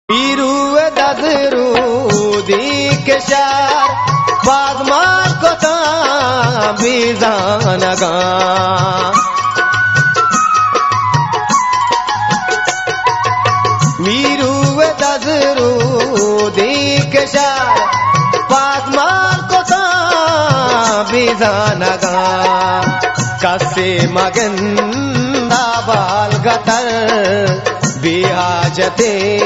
میرو دزرودی کشار، باز مار کتاں بیزانگاں۔ میرو دزرودی کشار، باز مار کتاں بیزانگاں۔ کسے مگندا بالگتر، بے حاجتیں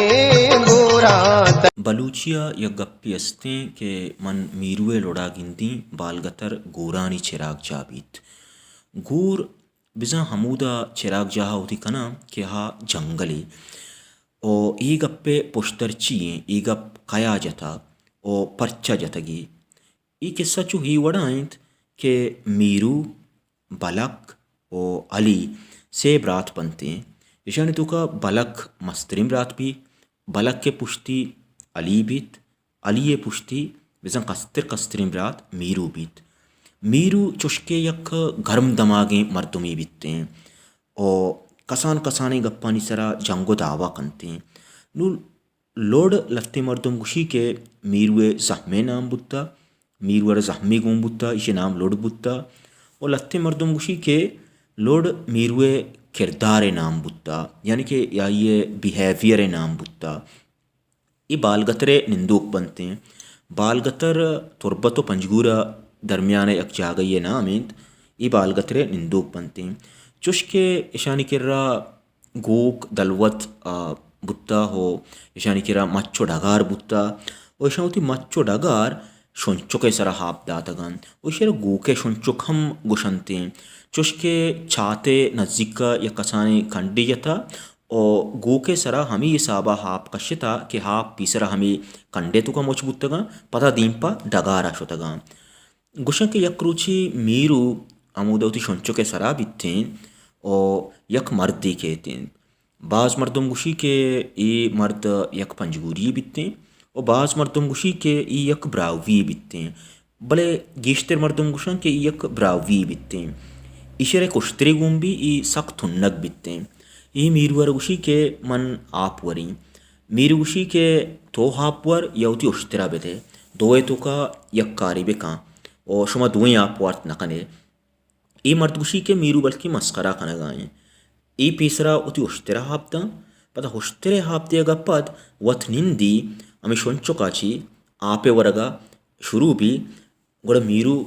گوراں تر۔ بلوچی ءَ یک گپے استیں کہ من میرو ءِ لڑا گندیں، بالگتر گورانی چراگ جاہ بیت۔ گور بزاں ہمودا چراگ جاہ ءَ وتی کناں کہ آ جنگلے۔ او اے گپ ءِ پشتر چی ایں؟ اے گپ کیا جتا؟ او پرچا جتگی؟ اے کسہ چو اے وڑا انت کہ میرو، بلک و علی سے برات بنتیں۔ ایشانی توکا بلک مستریں برات بی۔ بلک ءِ پشتی علی بیت۔ علی ءِ پشتی بزاں کستر کستریں برات میرو بیت۔ میرو چوشکہ یک گرم دماگیں مردمے بیتیں و کسان کسانیں گپانی سرا جنگ و دعوا کنتیں۔ نوں لڑ لھتیں مردم گوشی کہ میرو ءِ زھم ءِ نام بوتا، میرو ءَ را زھمے گون بوتا، ایشی ءِ نام لڑ بوتا۔ و لھتیں مردم گوشی کہ لڑ میرو ءِ کردار ءِ نام بوتا، یعنی کہ آئی ءِ بیہیویئر ءِ نام بوتا۔ اے بالگتر ءِ نندوک بنتیں۔ بالگتر تربت و پنجگور ءِ درمیان ءَ یک جاگہے ءِ نام انت۔ اے بالگتر ءِ نندوک بنتیں۔ چوشکہ اشانی کرا گوک دلوت، آ، بوتا و اشانی کرا مچ و ڈگار بوتا و اشاں وتی مچ و ڈگار شنچک ءِ سرا آپ داتگ انت و ایشرا گوک ءِ شنچک ہم گوشنتیں، چوشکہ چات ءِ نزیک ءَ یک کسانیں کنڈے جتا و گوک ءِ سرا ہمے حساب ءَ آپ کشتا کہ آپ پیسرا ہمے کنڈے توکا مچ بوتگاں، پدا دیم پہ ڈگارا شتگاں۔ گوشاں کہ یک روچے میرو ہمودا وتی شنچک ءِ سرا بیتیں و یک مردے کیتیں۔ باز مردم گوشی کہ اے مرد یک پنجگوری بیتیں و باز مردم گوشی کہ اے یک براہوئی بیتیں، بلے گیشتر مردم گوشاں کہ اے یک براہوئی بیتیں۔ ایشرا یک اشترے گون بی، اے سک تنک بیتیں۔ اے میرو ءَ را گوشی کہ من آپ وریں۔ میرو گوشی کہ تو آپ ور یا وتی اشترا بدے، دوئے توکا یک کارے بکن و شما دوئیں آپ وارت نہ کنے۔ اے مرد گوشی کہ میرو بلکیں مسخرہ کنگا ایں۔ اے پیسرا وتی اشترا آپ داں، پدا اشترے آپ دیگا پد وت نندی، ہمے شنچکا چی آپ ءِ ورگا شروع بی، گڑا میرو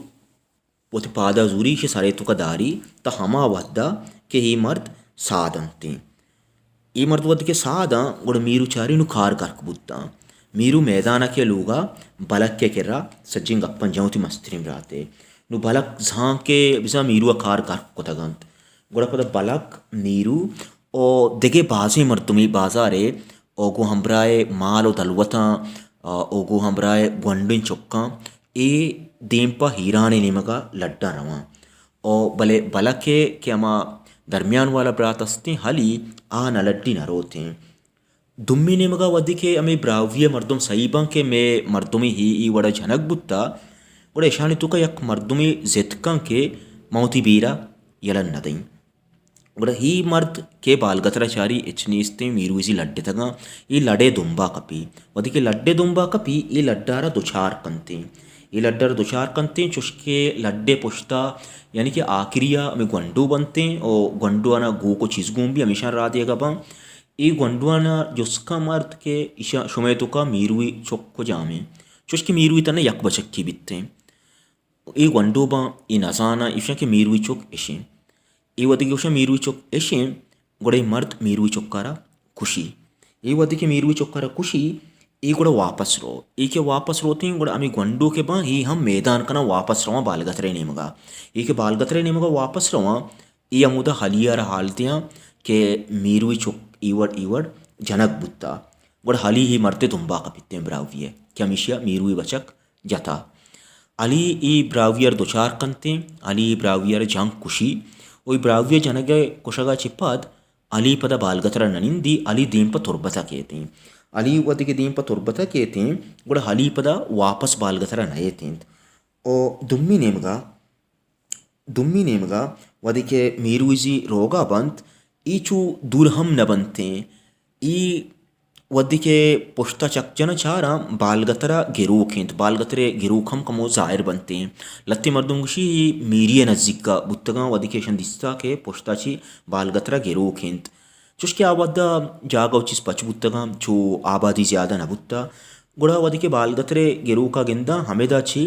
وتی پادا زوری ایشی سرے توکا داری تا ہما وھدا کہ اے مرد ساد انتیں۔ اے مرد وھدے کہ ساد آں، گڑا میرو چاری نوں کار گرک بوتاں۔ میرو میدانا کہ لوگا بلک ءِ کرا سجیں گپاں جاں وتی مستریں برات ءِ۔ نوں بلک زان کہ بزاں میرو ءَ کار گرک کتگ انت۔ گڑا پدا بلک، میرو و دگہ بازیں مردمے بازار ءَ و گوں ہمبراہ ءَ مال و دلوتاں، آ، و گوں ہمبراہ ءَ گونڈیں چکاں اے دیم پہ ہیران ءِ نیمگا لڈاں رواں۔ و بلے بلک ءِ کہ ہما درمیان والا برات استیں ہلی، آ نہ لڈی نہ روتیں۔ دومی نیمگا وھدے کہ ہمے براہوئی ءِ مردم سہی باں کہ مئے مردمے ہی ای وڑا جنگ بوتا، گڑا اشانی توکا یک مردمے ضد کن کہ ما وتی بیرا یلہ نہ دئیں۔ گڑا اے مرد کہ بالگترا چاری ہچ نیستیں، میرویزی لڈتگاں، اے لڈے دمبا کپی۔ وھدے کہ لڈے دمبا کپی، اے لڈارا دچار کنتیں۔ اے لڈارا دچار کنتیں، چوشکہ لڈے پشتا، یعنی کہ آخریا ہمے گونڈو بنتیں، او گونڈوانا گوک و چیز گون بی ہمیشاں را دیگا باں۔ اے گونڈوانا جست کن مرد کہ ایشاں شمئے توکا میروی چک کجامیں؟ چوشکہ میروی تنا یک بچکی بیتیں۔ اے گونڈو باں، اے نزاناں، ایشاں کہ میروی چک اشیں۔ اے وھدے کہ گوشاں میروی چک اشیں، گڑا اے مرد میروی چکارا کشی۔ اے وھدے کہ میروی چکارا کشی، اے گڑا واپس رو۔ اے کہ واپس روتیں، گڑا ہمے گونڈو کہ باں، اے ہم میدان کناں واپس رواں بالگترے نیمگا۔ اے کہ بالگترے نیمگا واپس رواں، اے ہمودا ہلیارا حال دیاں کہ میروی چک ای وڑ ای وڑ جنگ بوتا۔ گڑا ہلی اے مردے دمبا کپیتیں براہوئی ءِ کہ ہمیشیا میروی بچک جتا۔ ہلی اے براہوئی ءَ را دچار کنتیں، ہلی اے براہوئی ءَ را جنگ کشی، و اے براہوئی ءِ جنگ ءِ کشگا چہ پد ہلی پدا بالگترا نہ نندی، ہلی دیم پہ تربتا کیتیں۔ ہلی وھدے کہ دیم پہ تربتا کیتیں، گڑا ہلی پدا واپس بالگترا نہ ایتیں۔ و دومی نیمگا، دومی نیمگا وھدے کہ میرویزی روگا بنت، اے چو دور ہم نہ بنتیں، اے وھدے کہ پشتا چک جناں چاراں، بالگترا گروک انت۔ بالگترے گروک ہم کمو ظاہر بنتیں۔ لھتے مردم گوشی اے میری ء نزیکا بوتگاں، وھدے کہ اشاں دیستا کہ پشتا چی بالگترا گروک انت۔ چوشکہ آ وھدا جاگہ و چیز پچ بوتگاں، چو آبادی زیادہ نہ بوتا۔ گڑا وھدے کہ بالگترے گروکا گنداں، ہمدا چی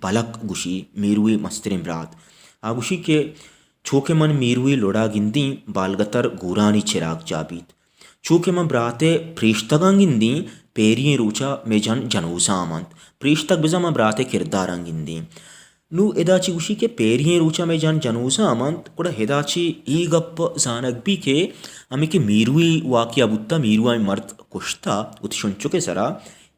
بلک گوشی، میروی مستریں برات۔ آ گوشی کہ چو کہ من میروی لڑا گندیں، بالگتر گورانی چراگ جا بیت۔ چو کہ من برات ء پریشتگاں گندیں، پیری ئیں روچا مئے جن جنوزام انت۔ پریشتگ بزاں من برات ء کرداراں گندیں۔ نوں ادا چی گوشی کہ پیری ئیں روچا مئے جن جنوزام انت، گڑا ادا چی اے گپ زانگ بی کہ ہمے کہ میروی واقعہ بوتا، میروا ئیں مرد کشتا وتی شنچک ء سرا،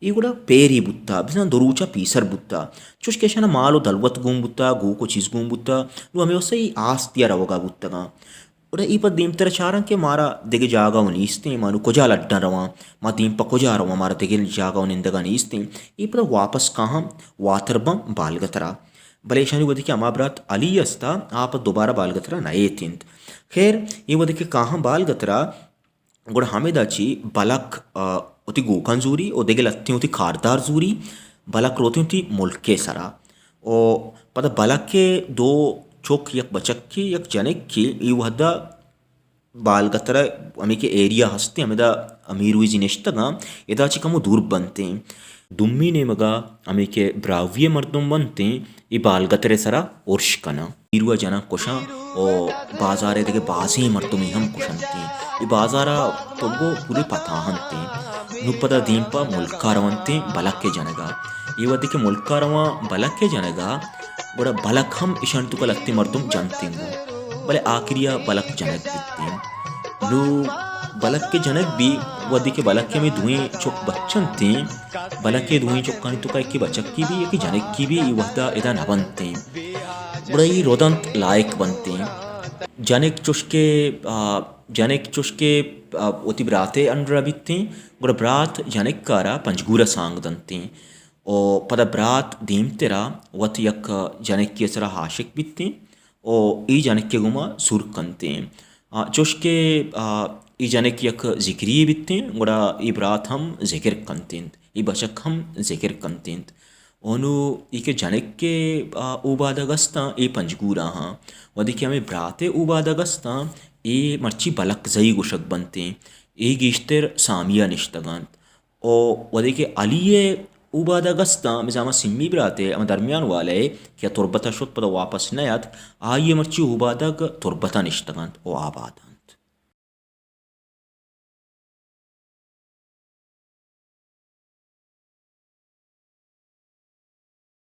اے گڑا پیری بوتا، بزاں دو روچا پیسر بوتا۔ چوشکہ اشانا مال و دلوت گون بوتا، گوک و چیز گون بوتا، نوں ہمے واسطہ اے آستیا روگا بوتگاں۔ گڑا اے پد دیمتر چاراں کہ مارا دگہ جاگہ و نیستیں، ما نوں کجا لڈاں رواں، ما دیم پہ کجا رواں، مارا دگہ جاگہ و نندگا نیستیں۔ اے پدا واپس کاہاں واتر باں بالگترا۔ بلے اشانی وھدے کہ ہما برات علی استا، آ پد دوبارہ بالگترا نہ ایت انت۔ خیر، اے وھدے کہ کاہاں بالگترا، گڑا ہمدا چی بلک، آ، وتی گوکاں زوری و دگہ لھتیں وتی کاردار زوری، بلک روتیں وتی ملک ء سرا۔ و پدا بلک ء دو چک، یک بچکے، یک جنکے، اے وھدا بالگتر ء ہمے کہ ایریا ہستیں، ہمدا میروی زی نشتگاں، ادا چی کمو دور بنتیں۔ دومی نیمگا ہمے کہ براہوئی ء مردم بنتیں، اے بالگتر ء سرا ارش کناں۔ میروا جناں کشاں و بازار ء دگہ بازیں مردمے ہم کشنتیں۔ اے بازار ء پگو پورے پتاہنتیں۔ نوں پدا دیم پہ ملکا رونتیں بلک ء جنگا۔ اے وھدے کہ ملکا رواں بلک ء جنگا، گڑا بلک ہم اشانی توکا لھتیں مردم جنتیں گوں۔ بلے آخریا بلک جنگ بیتیں۔ نوں بلک ء جنگ بی، وھدے کہ بلک ء ہمے دوئیں چک بچنتیں، بلک ء دوئیں چکانی توکا یکے بچکی بی، یکے جنکی بی، اے وھدا ادا نہ بنتیں۔ گڑا اے ردنت لائک بنتیں۔ جنک چوشکہ، آ، جنک چوشکہ، آ، وتی برات ء انڈرا بیتیں، گڑا برات جنک ء را پنجگور ء سانگ دنتیں۔ و پدا برات دیمترا وت یک جنکی ء سرا عاشق بیتیں و اے جنک ء گوما سور کنتیں۔ آ، چوشکہ، آ، اے جنک یک ذکری یے بیتیں، گڑا اے برات ہم ذکر کنتیں، اے بچک ہم ذکر کنتیں۔ و نوں اے کہ جنک ء، آ، اوبادگ استاں، اے پنجگور ء ہاں۔ وھدے کہ ہمے برات ء اوبادگ استاں، اے مرچی بلک زئی گوشگ بنتیں۔ اے گیشتر سامی ء نشتگ انت۔ و وھدے کہ علی ء اوبادگ استاں، بزاں ہما سیمی برات ء، ہما درمیان والہ ء کہ تربت ء شت پدا واپس نیاتک، آئی ء مرچی اوبادگ تربت ء نشتگ انت و آباد انت۔